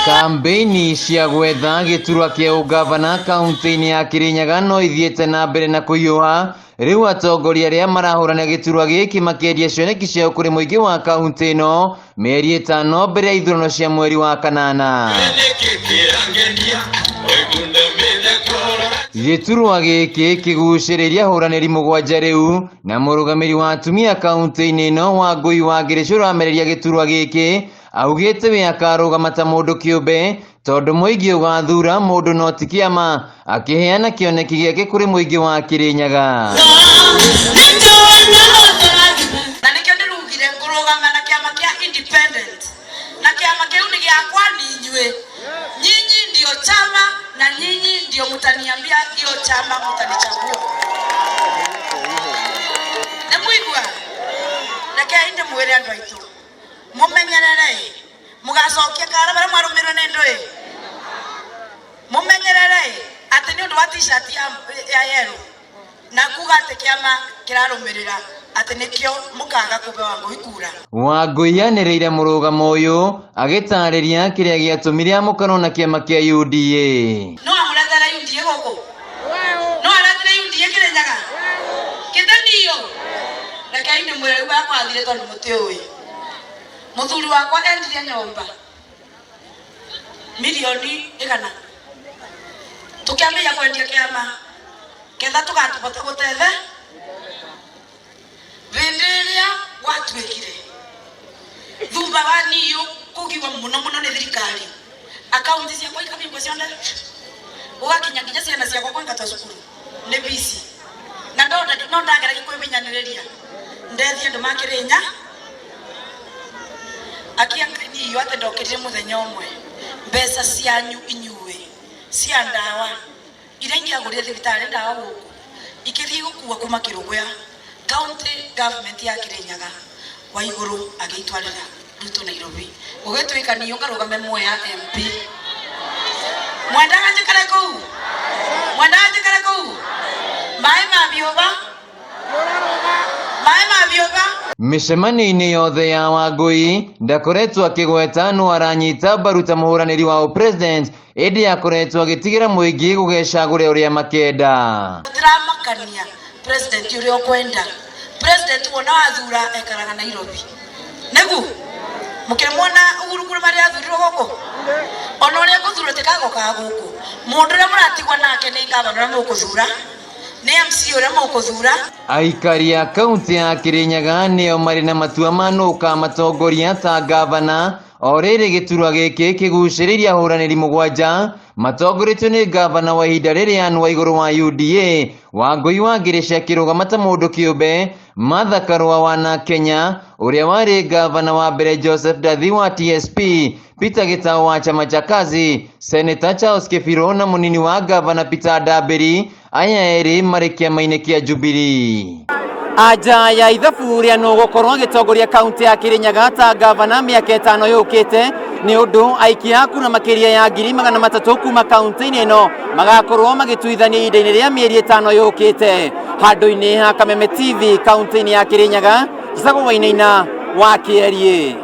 Kambĩini cia gwetha gĩturwa kĩa ũgavana kaunti-inĩ ya Kirinyaga no ithiĩte na mbere na kũhiũha. Rĩu atongoria arĩa marahũrana gĩturwa gĩkĩ makĩendia cioneki ciao kũrĩ mũingĩ wa kaunti ĩno mĩeri 5 mbere ya ithurano cia mweri wa kanana. Gĩturwa gĩkĩ kĩgucĩrĩirie ahũranĩri 7 rĩu na mũrũgamĩri wa atumia kaunti-inĩ ĩno Wangũi wa Ngĩrĩcũ ũramereria gĩturwa gĩkĩ augĩte we akarũgama ta mũndũ kĩũmbe tondũ mũingĩ ũgathura mũndũ no ti kĩama, akĩheana kĩoneki gĩake kũrĩ mũingĩ wa Kĩrĩnyaga. Na nĩkĩo ndĩrugire ngũrũgama na kĩama kĩa independent, na kĩama kĩu nĩ gĩakwa ni inyuĩ. Nyinyi ndio chama na nyinyi ndio mtaniambia hiyo chama mtanichagua. Nĩ mũigua? Rekei ndĩmwĩre andũ aitũ, mũmenyerere mũgacokia kara barĩa mwarũmĩrwo nĩ ndũĩ, mũmenyerere atĩ nĩ ũndũ wa t-shirt ya yellow na kuga atĩ kĩama kĩrarũmĩrĩra atĩ nĩkĩo mũkaga kũbe Wangũi kura. Wangũi anĩrĩire mũrũgamo ũyũ agĩtarĩria kĩrĩa gĩatũmire amũkanwo na kĩama kĩa UDA. No amũretere UDA gũkũ? No aretere UDA Kĩrĩnyaga? Kĩtaniyo? Rekei ndĩmwĩre rĩu bakwathire tondũ mũtiũĩ. Mũthuri wakwa endirie nyũmba milioni 100. Tũkĩambĩrĩria kwendia kĩama ketha tũgatũbota gũtethe hĩndĩ ĩrĩa gwatuĩkire thutha wa niũ kũgiwa mũno mũno nĩ thirikari, akaunti ciakwa ikabingwo ciothe, gũgakinya nginya ciana ciakwa kũingatwo cukuru nĩ bici, na no ndageragia kwĩmenyanĩrĩria ndethie andũ ma Kĩrĩnya akia Ngai niũ atĩ ndokĩrire mũthenya ũmwe mbeca cianyu inyuĩ cia ndawa iria ingĩagũrire thibitarĩ ndawa gũkũ ikĩthiĩ gũkua kuma Kĩrũgũya county government ya Kĩrĩnyaga wa igũrũ agĩitwarĩra Ruto Nairobi, gũgĩtuĩka niũ ngarũgame Mwea MP. Mwendaga njikare kũu? Mwendaga njikare kũu? Maĩ ma biũba? Maĩ ma biũba? Mĩcemanio-inĩ yothe ya Wangũi ndakoretwo akĩgweta nũ aranyita mbaru ta mũhũranĩri wa ũpresident, ĩndĩ akoretwo agĩtigĩra mũingĩ gũgecagũre ũrĩa makenda. Gũtiramakania president ũrĩa ũkwenda, president wona wathura ekaraga Nairobi. Nĩgu mũkĩmwona Uhuru kũrĩ marĩa athurirwo gũkũ, ona ũrĩa ngũthurwo tikagokaga gũkũ. Mũndũ ũrĩa mũratigwo nake nĩ ngavana ũrĩa mũkũthura, nĩ MC ũrĩa mũkũthura. Aikari a kaunti ya Kĩrĩnyaga nĩo marĩ na matua ma nũ ũkamatongoria ta ngavana. O rĩrĩ gĩturwa gĩkĩ kĩgucĩrĩirie ahũranĩri 7 matongoretio nĩ ngavana wa ihinda rĩrĩ Anne Waigũrũ wa UDA, Wangũi wa Ngĩrĩcĩ akĩrũgama ta mũndũ kĩũmbe, Martha Karua wa na Kenya ũrĩa warĩ ngavana wa mbere Joseph Ndathi wa TSP, Peter Gitau wa chama cha Kazi, Senator Charles Kĩbirũ na mũnini wa ngavana Peter Ndambĩri, aya erĩ marĩ kĩama-inĩ kĩa Jubilee. Anja ya ithabu rĩa nũ gũkorwo agĩtongoria kaunti ya Kĩrĩnyaga ta ngavana mĩaka 5 yũkĩte nĩ ũndũ aikia a kura makĩria ya 300,000 kuma kaunti-inĩ ĩno magakorwo magĩtuithania ihinda-inĩ rĩa mĩeri 5 yũkĩte. Handũ-inĩ ha Kameme TV kaunti-inĩ ya Kĩrĩnyaga, Njĩtagwo Wainaina wa Kĩeriĩ.